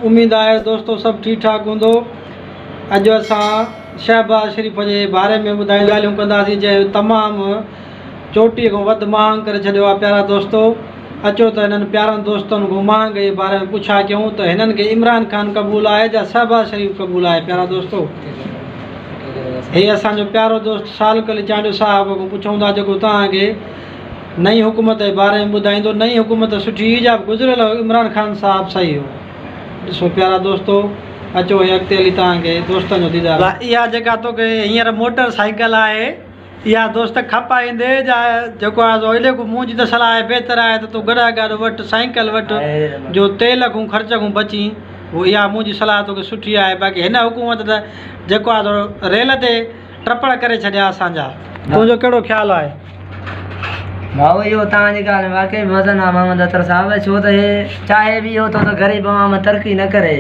اميد آهي دوستو سڀ ٺيڪ ٺاڪ هوندو. اڄ اسان شهباز شريف جي باري ۾ ٻڌائي ڳالهيون ڪنداسين جنهن تمام چوٽيء کان وڌ مهانگ ڪري ڇڏيو آهي پيارا دوستو اچو ته هنن پيارن دوستن کان مهانگي جي باري ۾ پڇا ڪيون ته هنن کي عمران خان قبول آهي جا شهباز شريف قبول آهي پيارا دوستو هي اسان جو پيارو دوست سالڪ علي چانڊيو صاحب کان پڇون ٿا جيڪو توهان کي نئين حڪومت جي باري ۾ ٻڌائيندو نئين حڪومت سٺي هئي جا گذريل عمران خان صاحب صحيح هو ڏسو پيارا دوستو اچو هي اڳتي هلي توهان کي دوستن جو ديدار. اها جيڪا توکي هينئر موٽر سائيڪل آهي اها دوست کپائيندي جا جيڪو آهي سو الي ڪو منهنجي ته صلاح آهي بهتر آهي ته تون گڏهه گاڏو وٺ سائيڪل وٺ جو تيل کون خرچ کون بچين اها منهنجي صلاح توکي سٺي آهي باقي هن حڪومت ته جيڪو آهي سو ريل تي ٽپڙ ڪري ڇڏيا اسان جا. تنهنجو ڪهڙو خيال آهي؟ ڀائو اهو توهان جي ڳالهه ۾ واقعي به وزن آهي محمد اطهر صاحب ڇو ته هي چاهي به اهو ٿو ته غريب عوام ترقي نه ڪري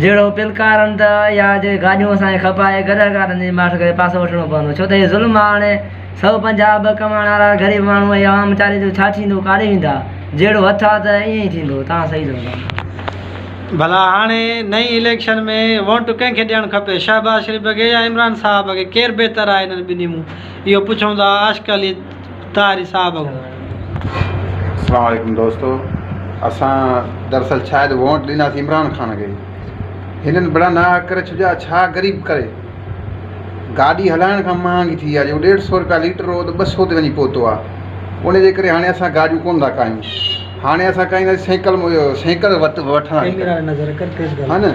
جهڙو پلڪارن ته يا جي گاڏيون اسان کي کپائي گڏهه گاڏن جي ماٺ ڪري پاسو وٺڻو پوندو ڇو ته هي ظلم آهي هاڻي 150 ٻه ڪمائڻ وارا غريب ماڻهو ۽ عوام ويچاري جو ڇا ٿيندو ڪاڏي ويندا جهڙو هٿ آ ته ائين ئي ٿيندو توهان صحيح چئو ٿا. ڀلا هاڻي نئين اليڪشن ۾ وونٽ ڪنهن کي ڏيڻ کپي شهباز شريف کي يا عمران صاحب کي ڪير بهتر آهي انهن ٻنهي مون اهو پڇون ٿا عاشق علي طاهري صاحب کان. اسلام عليڪم دوستو اسان دراصل شايد وونٽ ڏينداسين عمران خان کي هنن بڙا ناحق ڪري ڇڏيا ڇا غريب ڪري گاڏي هلائڻ کان مهانگي ٿي وئي آهي جيڪو ڏيڍ سو روپيا ليٽر هو ته 200 تي وڃي پهتو آهي ان جي ڪري هاڻي اسان گاڏيون ڪونه ٿا ڪاهيون هاڻي اسان ڪاهينداسين سائيڪل سائيڪل وٺنداسين ها نه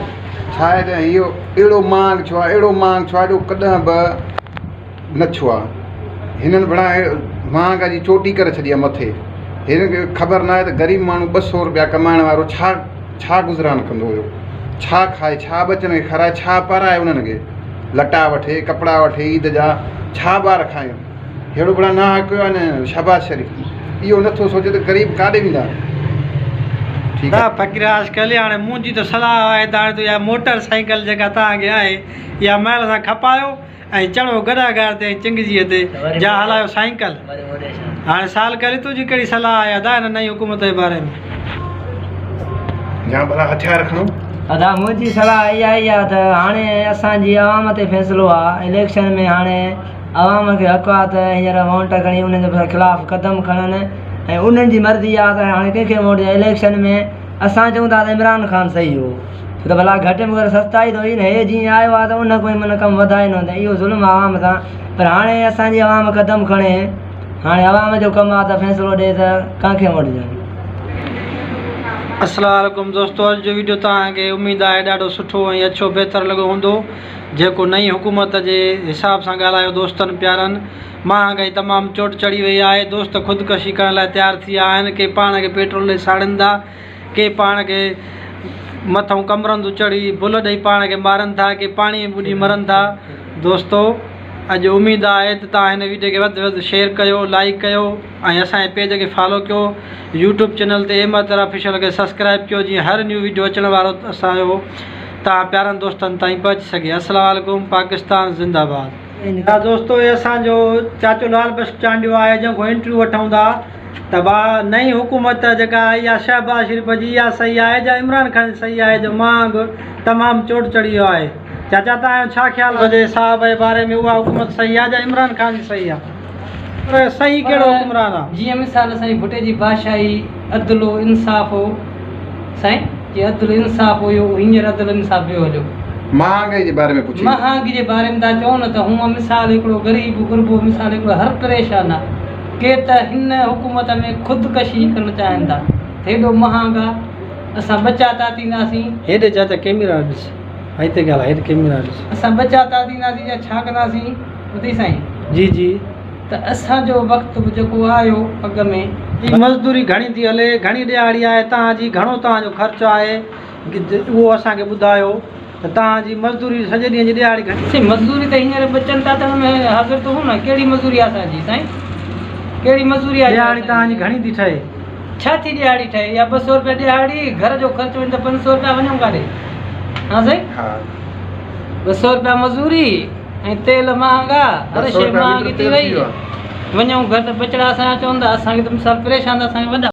ڇا آهي ته اهو اهڙو مهانگ ٿيو آهي اهڙو مهانگ ٿيو آهي جو ڪڏهن به نه ٿيو آهي هنن بڻا مهانگائي جي چوٽي ڪري ڇڏي آهي مٿي هنن کي خبر نه آهي ته غريب ماڻهو 200 روپيا ڪمائڻ وارو ڇا ڇا گذران ڪندو هيو ڇا کائي ڇا ٻچن کي کارائي ڇا پارائي انهن کي لٽا وٺي ڪپڙا وٺي عيد جا ڇا ٻار کائين ههڙو بڙا ناحق ڪيو آهي نه شهباز شريف اهو نٿو سوچي ته غريب ڪاڏي ويندا ٺيڪ آهي. فقير عاشق علي هاڻي منهنجي ته صلاح آهي ته هاڻي تو اها موٽر سائيڪل جيڪا توهان کي آهي اها مهل سان کپايو ۽ چڙهو گڏهه گار تي ۽ چنگجيء تي جا هلايو سائيڪل. هاڻي سالڪ علي تنهنجي ڪهڙي صلاح آهي ادا هن نئين حڪومت جي باري ۾. يا ڀلا هٿيار کڻو. ادا منهنجي صلاح اها ئي آ ته هاڻي اسان جي عوام تي فيصلو آ اليڪشن ۾ هاڻي عوام کي حق آ ته هينئر وونٽ کڻي انهن جي خلاف قدم کڻن ۽ انهن جي مرضي آ ته هاڻي ڪنهن کي وونٽ ڏيڻ اليڪشن ۾ اسان چئون ٿا ته عمران خان صحيح هو ڇو ته ڀلا گهٽ ۾ گهٽ سستائي ته هئي نه هي جيئن آيو آهي ته ان ڪوئي من ڪم وڌائي نه ته اهو ظلم آهي عوام سان پر هاڻي اسان جي عوام قدم کڻي هاڻي عوام جو ڪم آهي ته فيصلو ڏي ته ڪنهن کي ووٽ ڏيون. السلام عليڪم دوستو اڄ جو ويڊيو توهان کي اميد آهي ڏاڍو سٺو ۽ اڇو بهتر لڳو هوندو جيڪو نئين حڪومت جي حساب سان ڳالهايو دوستن پيارن مهانگائي تمام چوٽ چڙهي وئي آهي دوست خودڪشي ڪرڻ لاء تيار ٿي ويا آهن ڪي پاڻ کي پيٽرول ڏئي ساڙين ٿا ڪي پاڻ کي مٿئون ڪمرن تون چڙهي بل ڏئي پاڻ کي مارن ٿا ڪي پاڻي ۾ ٻڏي مرن ٿا دوستو اڄ اميد آهي ته توهان هن ويڊيو کي وڌ وڌ شيئر ڪيو لائيڪ ڪيو ۽ اسان جي پيج کي فالو ڪيو يوٽيوب چينل تي احمد اطهر آفيشل کي سبسڪرائب ڪيو جيئن هر نيو ويڊيو اچڻ وارو اسان جو توهان پيارن دوستن تائين پهچي سگهي السلام عليڪم پاڪستان زنده باد. ها دوستو هي اسان جو چاچو لال بخش چانڊيو آهي جنهن کان انٽرويو وٺون ٿا ته ڀا نئين حڪومت جيڪا آئي آهي شهباز شريف جي اها صحيح آهي جا عمران خان جي صحيح آهي جو مهانگ تمام چوٽ چڙهي ويو آهي چاچا توهان جو ڇا خيال آهي صاحب جي باري ۾ اها حڪومت صحيح آهي جا عمران خان جي صحيح آهي پر صحيح ڪهڙو حڪمران آهي. جيئن مثال سائين ڀٽي جي بادشاهي عدل و انصاف هو سائين جي عدل انصاف هيو هينئر عدل انصاف ويو هليو. مهانگائي جي باري ۾ پڇي. مهانگي جي باري ۾ ٿا چئو نه ته هونء مثال هڪڙو غريب غربو مثال هڪڙو هر پريشان آ ڪي ته هن حڪومت ۾ خودڪشي ڪرڻ چاهين ٿا ته هيڏو مهانگ آ اسان ٻچا تا ٿينداسين. هيڏي چاچا ڪيميرا ڏس هتي ڳالهاء هيڏي ڪيميرا ڏس. اسان ٻچا تا ٿينداسين يا ڇا ڪنداسين ٻڌئي سائين. جي جي. ته اسان جو وقت به جيڪو آيو اڳ ۾. جي مزدوري گهڻي ٿي هلي گهڻي ڏهاڙي آهي توهان جي گهڻو توهان جو خرچ آهي اهو اسان کي ٻڌايو ته توهان جي مزدوري سڄي ڏينهن جي ڏهاڙي گهڻي. سائين مزدوري ته هينئر ٻچن تاتڻ ۾ حاضر ٿو هون نه ڪهڙي مزوري آهي اسان جي سائين ڪهڙي مزوري آهي ڏهاڙي توهان جي گهڻي ٿي ٺهي. ڇا ٿي ڏهاڙي ٺهي اها 200 روپيا ڏهاڙي گهر جو خرچ وڃي ته 500 روپيا وڃون ڪاڏي ها سائين ها. 200 روپيا مزوري ۽ تيل مهانگا هر شيء مهانگي ٿي وئي وڃون گهر ته ٻچڙا اسان جا چون ٿا اسان کي ته مثال پريشان ٿا اسان کي وڏا.